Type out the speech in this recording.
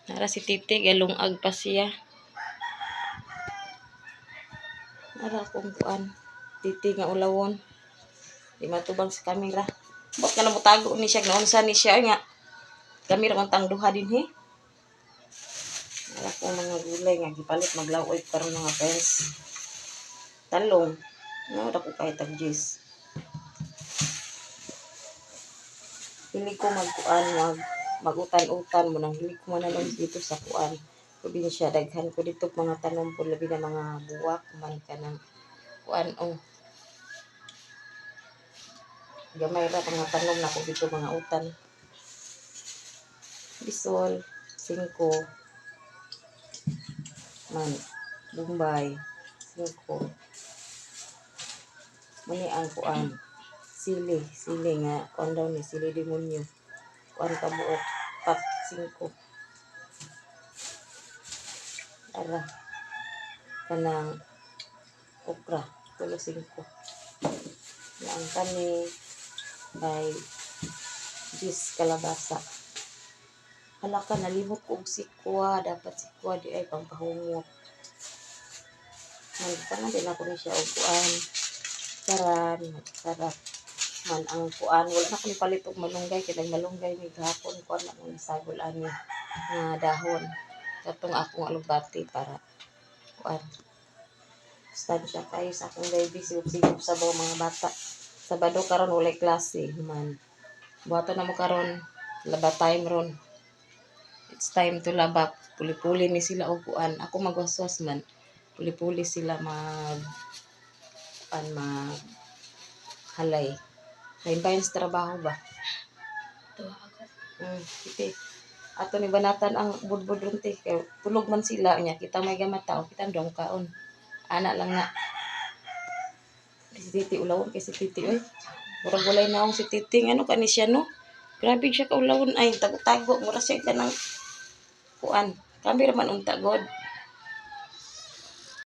Nara si Titi, galungag pa siya. Nara akong kuan. Titi nga ulawon. Di matubang sa kamera. Bot nga namutago ni siya, naunsa ni siya nga. Kamera man tang duha din he. Nara akong mga gulay nga gipalit maglaoy karon, mga friends. Talong. No, dako kay tag juice. Hilig ko magkuan, magutan-utan mo nang hilig ko mananom dito sa kuan probinsya. Daghan ko dito mga tanom po, labi na mga buwak man kanang kuan oh. Gamay ra mga tanom nako dito, mga utan. Bisol, 5 man, Bombay, 5. Muni ang kuan. Sili, sili nga kuan daw ni sili demonyo. Kuan ka buok, pak 5. Ara kanang okra, tulo 5. Na ang kani kay jis kalabasa. Hala ka, nalimot ko og sikwa. Dapat sikwa di ay pampahumot. Nagtangan din ako ni siya og kuan. Karan, sarap man ang kuan. Wala na ko ni palit og malunggay kay nagmalunggay mi gahapon, kuan na mo sagol ani nga dahon. Katong akong alugbati para kuan. Sustansya kayo sa akong baby, sigop-sigop sa baw mga bata. Sabado karon, walay klase man. Buhaton na mo karon, laba time ron. It's time to laba. Puli-puli ni sila og kuan. Ako magwaswas man. Puli-puli sila mag kuan, mag halay. Lain sa trabaho ba? Tuwa ako. Iti. Ato ni banatan ang budbud ron te. Kay tulog man sila nya kita may gamata o kita dong kaon. Ana lang na. Si Titi ulawon kay si Titi oy. Murag walay naong si Titi, ano kani siya no? Grabe siya kaulawon ay tago-tago mura siya kanang kuan. Kami ra man unta god.